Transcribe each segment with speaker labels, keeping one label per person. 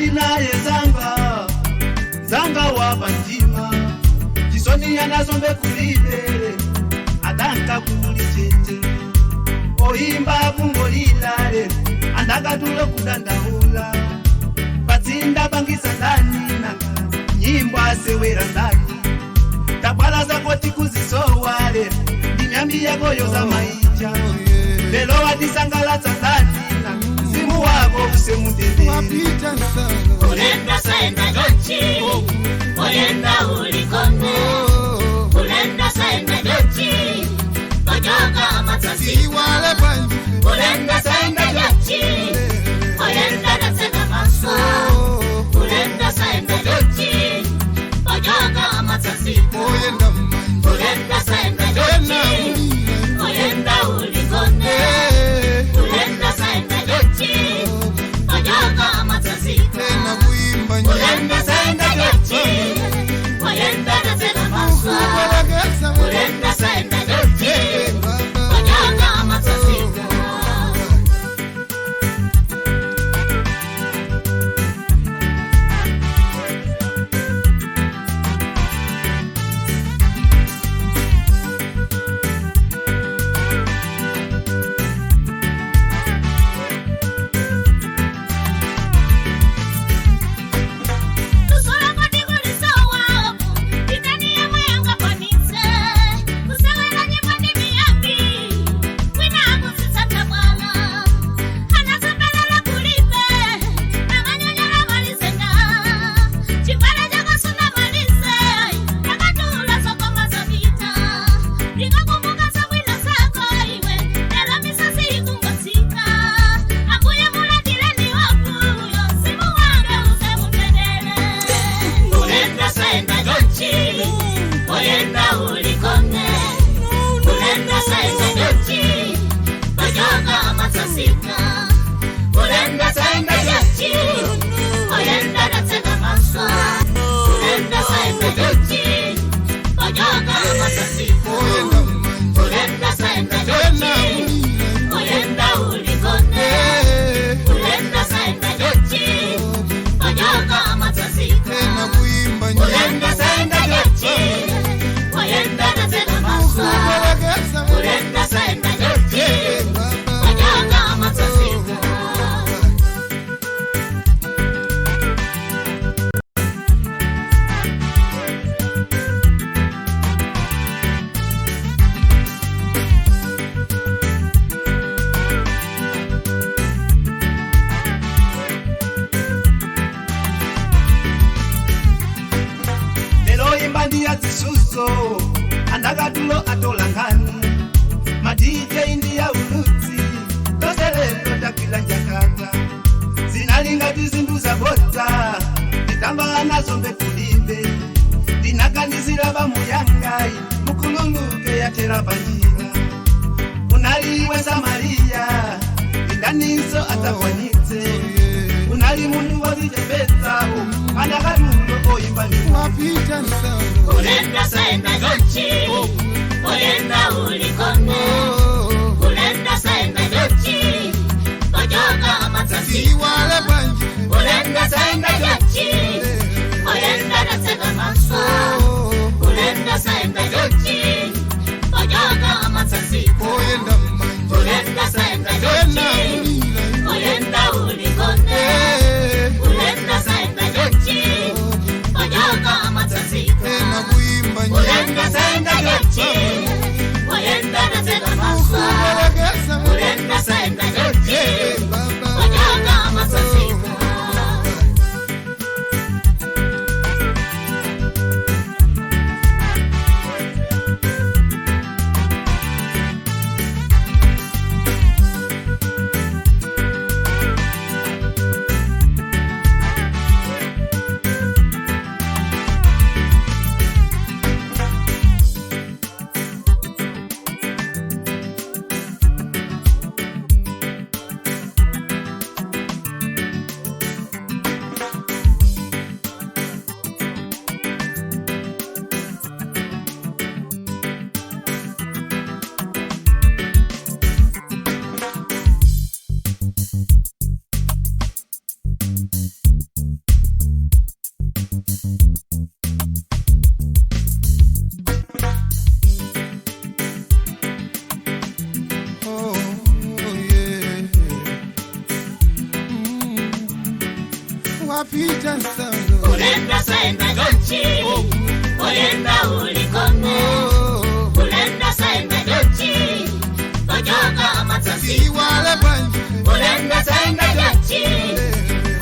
Speaker 1: Ndinali naye zanga zanga wapa mtima chisoni yanazombe kulibele atanka kuli chete oimba kungolilale andakatulo kudandaula patsinda pangisa ndani nyimbo asewera ndani tabwala zako tikuzisowale ndinyambi yako yozamaija lelo watisangalatsa ndani mzimu wako usemutendere.
Speaker 2: Ulenda saenda jochi, oyenda ulikone. Ulenda saenda jochi, ojoka amatsasi. Ulenda saenda jochi, oyenda natseka maso. Ulenda saenda jochi, ojoka amatsasi. Ulenda saenda jochi, oyenda ulikone. Ulenda saenda jochi, ojoka amatsasi. Ulenda saenda jochi, oyenda natseka maso. Ulenda saenda jochi, ojoka amatsasi. Ulenda saenda jochi, oyenda natseka maso. Ulenda saenda jochi, ojoka amatsasi. Ulenda saenda jochi, oyenda ulikone. Ulenda saenda jochi, ojoka amatsasi. Ulenda saenda jochi, oyenda natseka maso. Ulenda saenda jochi, ojoka amatsasi.
Speaker 1: Ndiyadzisuzo andakatulo atolangani ma DJ ndiya ulutsi toselelo takwila njakata zinalingati zindu zabodza nditamba nazo mbekulibe ndinaganizira vamuyangai mukululuke yatera panjira unaliwe Samariya ndindaniso atakwanitse unali munhu wozichepetsawo andakatulo oimba
Speaker 2: Ulenda saenda jochi, oyenda ulikone. Ulenda saenda jochi, ojoka amatsasi. Ulenda saenda jochi, oyenda natseka maso. Ulenda saenda jochi, ojoka amatsasi. Ulenda saenda jochi, oyenda ulikone. Ulenda saenda jochi, ojoka amatsasi. Ulenda saenda jochi, oyenda natseka maso.
Speaker 1: Apita nsalo.
Speaker 2: Ulendo saenda chonchi, oyenda ulikone. Ulendo saenda chonchi, ojoka amatsasika.
Speaker 1: Iwale bwanji.
Speaker 2: Ulendo saenda chonchi,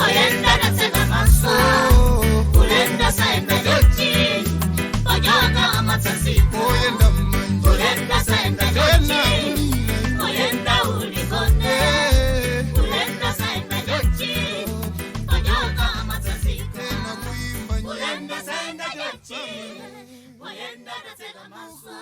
Speaker 2: oyenda natseka maso. Ulendo saenda chonchi, ojoka amatsasika.
Speaker 1: Oyenda mmanja.
Speaker 2: Ulendo saenda chonchi, oyenda ulikone. Ulendo saenda chonchi, ojoka amatsasika.
Speaker 1: Ena kuimba
Speaker 2: Ulendo
Speaker 1: nyimbo.
Speaker 2: saenda chonchi, oyenda natseka maso.